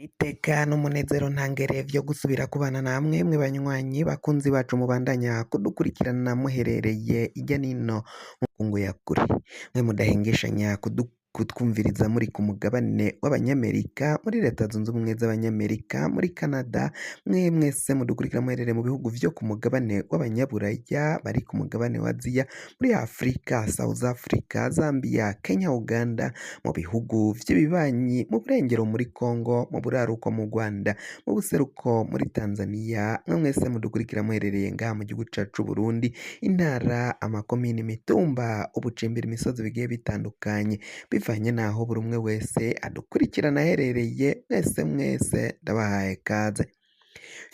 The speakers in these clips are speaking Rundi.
Iteka n'umunezero ntangere vyo gusubira kubana namwe mwe banywanyi bakunzi bacu mubandanya kudukurikirana muherereye irya nino mu kungu ya kure, mwe mudahengeshanya kutwumviriza muri ku mugabane w'Abanyamerika, muri Leta Zunze Ubumwe z'Abanyamerika, muri Canada, mwe mwese mudukurikira muherereye mu bihugu vyo ku mugabane w'Abanyaburaya, bari ku mugabane wa Aziya, muri Afrika, South Africa, Zambia, Kenya, Uganda, mu bihugu vy'ibibanyi, mu burengero muri Congo, mu buraruko mu Rwanda, mu buseruko muri Tanzania, mwe mwese mudukurikira muherereye ngaha mu gihugu cacu c'Uburundi, intara, amakomine, imitumba, ubucimbiri, imisozi bigiye bitandukanye, bivanye n'aho buri umwe wese adukurikirana aherereye, mwese mwese ndabahaye kaze.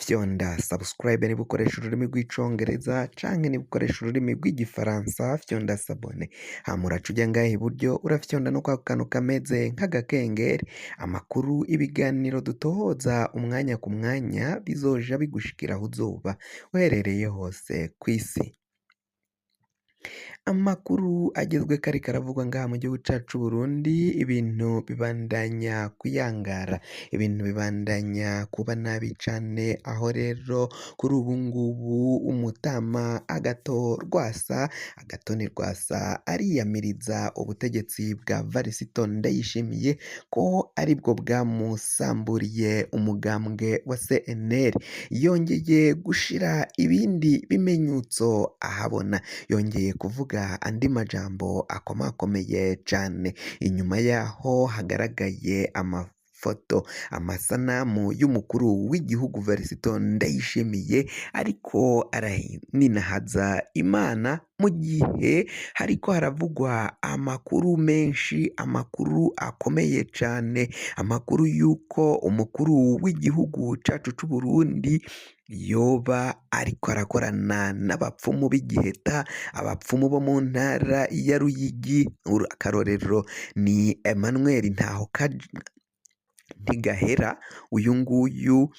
Fyonda subscribe niba ukoresha ururimi rw'icongereza canke niba ukoresha ururimi rw'igifaransa, fyonda s'abonner, hama uraca uja ngaha iburyo, urafyonda no kwako kantu kameze nk'agakengeri. Amakuru, ibiganiro dutohoza umwanya ku mwanya bizoja bigushikira aho uzoba uherereye hose kw'isi. Amakuru agezweko ariko aravugwa ngaha mu gihugu cacu c'Uburundi, ibintu bibandanya kuyangara, ibintu bibandanya kuba nabi cane, aho rero kuri ubu ngubu umutama Agathon Rwasa, Agathon Rwasa ariyamiriza ubutegetsi bwa Varisito Ndayishimiye ko aribwo bwamusamburiye umugambwe wa CNL, yongeye gushira ibindi bimenyutso ahabona, yongeye kuvuga andi majambo akomakomeye cane. Inyuma yaho hagaragaye amafoto, amasanamu y'umukuru w'igihugu Varisito Ndayishimiye ariko araninahaza Imana, mu gihe hariko haravugwa amakuru menshi, amakuru akomeye cane, amakuru y'uko umukuru w'igihugu cacu c'Uburundi yoba ariko arakorana n'abapfumu b'igiheta, abapfumu bo mu ntara ya Ruyigi. Akarorero ni Emmanuel Ntigahera, uyu nguyu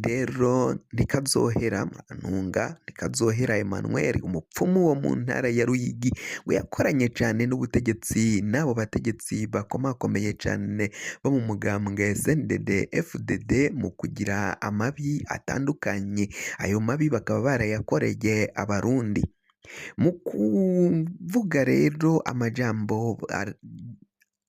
rero ntikazohera, ntunga ntikazohera Emmanuel, umupfumu wo mu ntara ya Ruyigi, ngo yakoranye cane n'ubutegetsi, n'abo bategetsi bakomakomeye cane bo mu mugambwe CNDD FDD mu kugira amabi atandukanye, ayo mabi bakaba barayakoreye Abarundi. Mu kuvuga rero amajambo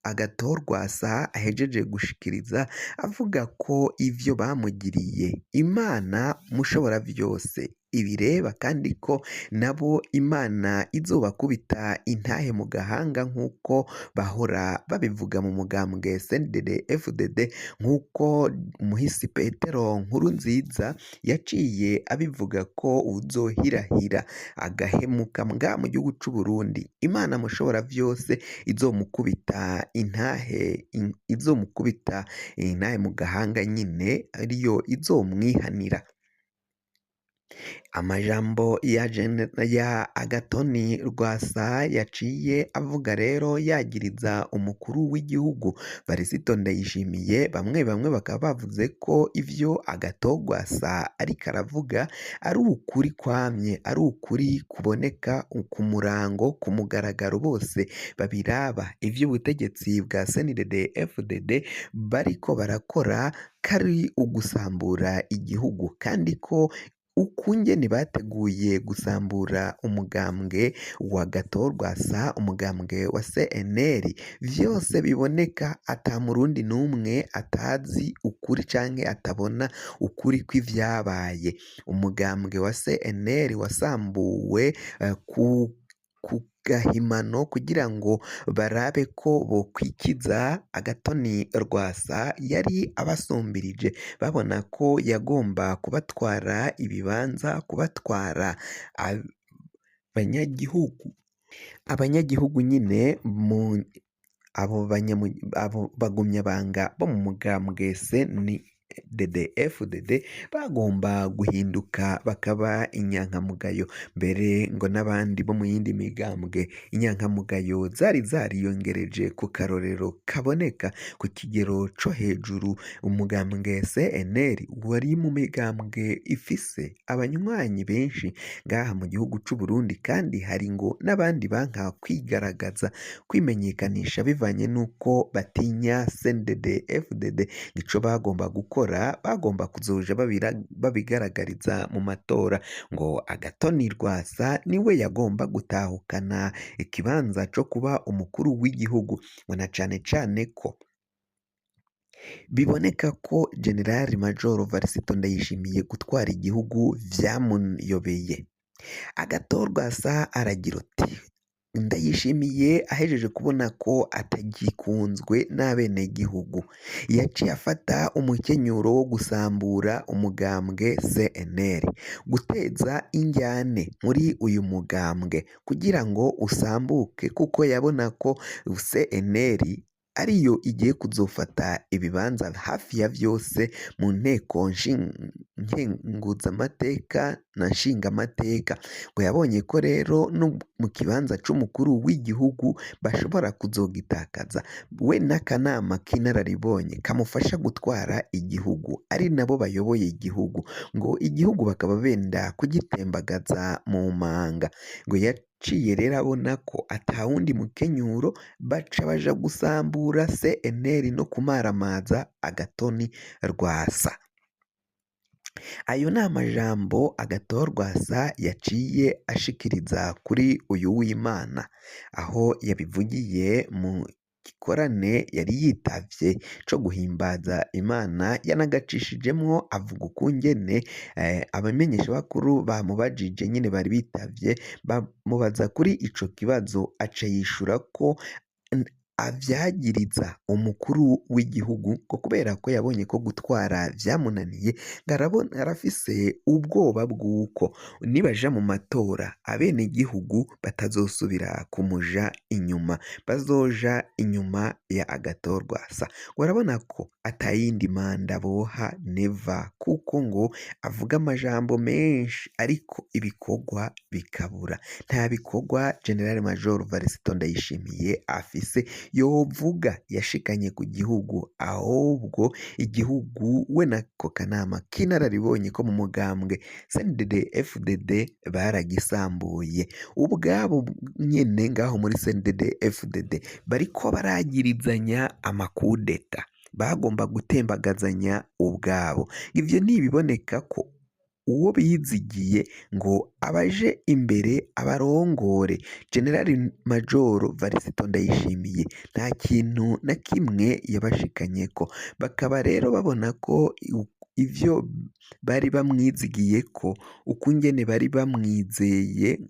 Agathon Rwasa ahejeje gushikiriza, avuga ko ivyo bamugiriye Imana mushobora vyose ibireba, kandi ko nabo Imana izobakubita intahe mu gahanga nk'uko bahora babivuga mu mugambwe CNDD FDD, nk'uko umuhisi Petero Nkurunziza yaciye abivuga ko uwuzohirahira agahemuka mbwa mu gihugu c'Uburundi, Imana mushobora vyose izomukubita intahe, izomukubita intahe mu gahanga nyine, ariyo izomwihanira. Amajambo ya Agathon Rwasa yaciye avuga rero yagiriza umukuru w'igihugu Varisito Ndayishimiye, bamwe bamwe bakaba bavuze ko ivyo Agathon Rwasa ariko aravuga ari ukuri kwamye, ari ukuri kuboneka ku murango, ku mugaragaro, bose babiraba, ivy'ubutegetsi bwa CNDD FDD bariko barakora kari ugusambura igihugu, kandi ko ukungene bateguye gusambura umugambwe wa Agathon Rwasa, umugambwe wa CNL, vyose biboneka ata murundi n'umwe atazi ukuri canke atabona ukuri kw'ivyabaye. Umugambwe wa CNL wasambuwe ku gahimano kugira ngo barabe ko bokwikiza Agathon Rwasa yari abasumbirije, babona ko yagomba kubatwara ibibanza, kubatwara abanyagihugu, abanyagihugu nyine mu abo bagumyabanga bo mu mugambwe CNL. CNDD-FDD bagomba guhinduka bakaba inyankamugayo, mbere ngo n'abandi bo mu yindi migambwe inyankamugayo zari zariyongereje ku karorero kaboneka ku kigero co hejuru. Umugambwe CNL wari mu migambwe ifise abanywanyi benshi ngaha mu gihugu c'Uburundi, kandi hari ngo n'abandi banka kwigaragaza, kwimenyekanisha bivanye n'uko batinya CNDD-FDD. Ico bagomba gukora, bagomba kuzoja babigaragariza mu matora. Ngo Agathon Rwasa niwe yagomba gutahukana ikibanza co kuba umukuru w'igihugu, ngo na cane cane ko biboneka ko General Major Varisito Ndayishimiye gutwara igihugu vyamuyobeye. Agathon Rwasa aragira uti: Ndayishimiye ahejeje kubona ko atagikunzwe n'abenegihugu, yaciye afata umukenyuro wo gusambura umugambwe CNL, guteza injyane muri uyu mugambwe kugira ngo usambuke, kuko yabona ko CNL ariyo igiye kuzofata ibibanza hafi ya vyose mu nteko nkenguzamateka na nshingamateka. Ngo yabonye ko rero no mu kibanza c'umukuru w'igihugu bashobora kuzogitakaza, we n'akanama k'inararibonye kamufasha gutwara igihugu, ari nabo bayoboye igihugu, ngo igihugu bakaba benda kugitembagaza mu manga. Ngo yaciye rero abona ko atawundi mukenyuro, baca baja gusambura CNL no kumaramaza Agathon Rwasa. Ayo ni amajambo Agathon Rwasa yaciye ashikiriza kuri uyu w'Imana, aho yabivugiye mu gikorane yari yitavye co guhimbaza Imana, yanagacishijemwo avuga ukungene abamenyeshamakuru bamubajije nyene bari bitavye, bamubaza kuri ico kibazo, aca yishura ko avyagiriza umukuru w'igihugu, ngo kubera ko yabonye ko gutwara vyamunaniye, ngo arabona arafise ubwoba bw'uko nibaja mu matora abenegihugu batazosubira kumuja inyuma, bazoja inyuma ya Agathon Rwasa. Ngo arabona ko atayindi manda boha Neva, kuko ngo avuga amajambo menshi ariko ibikorwa bikabura. Nta bikorwa General Major Varisito Ndayishimiye afise yovuga yashikanye ku gihugu, ahubwo igihugu we nako kanama k'inararibonye ko mu mugambwe CNDD FDD baragisambuye ubwabo nyene. Ngaho muri CNDD FDD bariko baragirizanya amakudeta, bagomba gutembagazanya ubwabo. Ivyo ntibiboneka ko uwo bizigiye ngo abaje imbere abarongore, General Major Varisito Ndayishimiye, nta kintu na kimwe yabashikanyeko. Bakaba rero babona ko ivyo bari bamwizigiye, ko ukungene bari bamwizeye,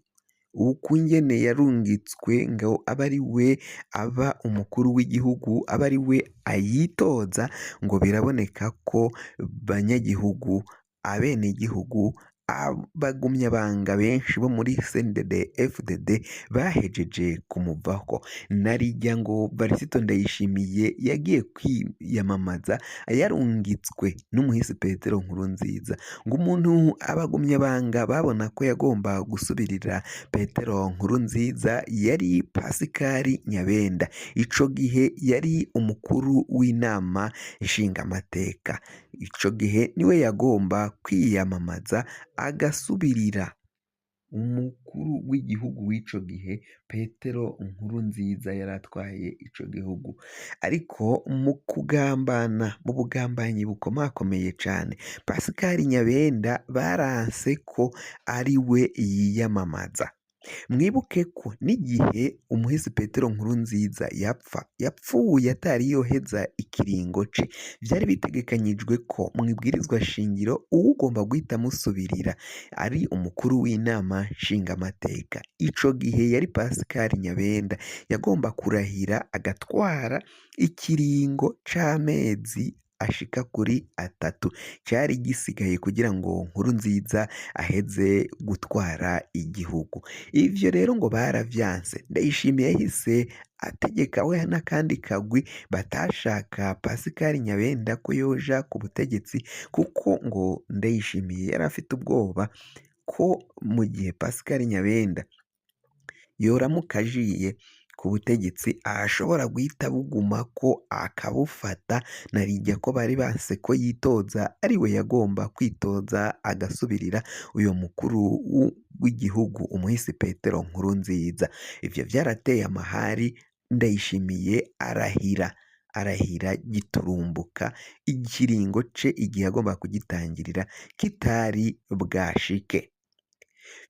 ukungene yarungitswe ngo abe ari we aba umukuru w'igihugu, abe ari we ayitoza, ngo biraboneka ko banyagihugu, abenegihugu, abagumyabanga benshi bo muri CNDD FDD bahejeje kumuvako. Narirya ngo Varisito Ndayishimiye yagiye kwiyamamaza yarungitswe n'umuhisi Petero Nkurunziza, ngo umuntu abagumyabanga babona ko yagomba gusubirira Petero Nkurunziza yari Pascal Nyabenda, ico gihe yari umukuru w'inama nshingamateka. Ico gihe niwe yagomba kwiyamamaza agasubirira umukuru w'igihugu w'ico gihe Petero Nkurunziza yari atwaye ico gihugu. Ariko mu kugambana, mu bugambanyi bukomakomeye cane, Pascal Nyabenda baranse ko ari we yiyamamaza. Mwibuke ko n'igihe umuhisi Petero Nkurunziza yapfa, yapfuye atari yoheza ikiringo ce, vyari bitegekanyijwe ko mw'ibwirizwa shingiro uwugomba guhita amusubirira ari umukuru w'inama nshingamateka. Ico gihe yari Pascal Nyabenda, yagomba kurahira agatwara ikiringo c'amezi ashika kuri 3 cari gisigaye kugira ngo Nkurunziza aheze gutwara igihugu. Ivyo rero ngo baravyanse. Ndayishimiye yahise ategeka we n'akandi kagwi batashaka Pascal Nyabenda ko yoja ku butegetsi, kuko ngo Ndayishimiye yari afite ubwoba ko mu gihe Pascal Nyabenda yoramuka ajiye ku butegetsi ashobora guhita buguma ko akabufata, narirya ko bari banse ko yitoza ariwe yagomba kwitoza agasubirira uyo mukuru w'igihugu umuhisi Petero Nkurunziza. Ivyo vyarateye amahari, Ndayishimiye arahira giturumbuka ikiringo ce igihe agomba kugitangirira kitari bwashike.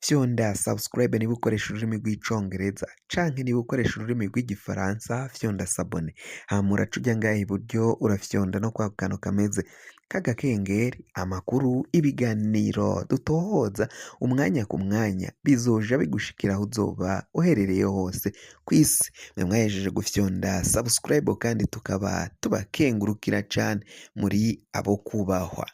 Fyonda subscribe niba ukoresha ururimi rw'icongereza, canke niba ukoresha ururimi rw'igifaransa fyonda s'abonner, hama uraca uja ngaha iburyo urafyonda no kwa kantu kameze k'agakengeri. Amakuru, ibiganiro dutohoza umwanya ku mwanya bizoja bigushikira aho uzoba uherereye hose kw'isi. Mwe mwahejeje gufyonda subscribe kandi tukaba tubakengurukira cane, muri abo kubahwa.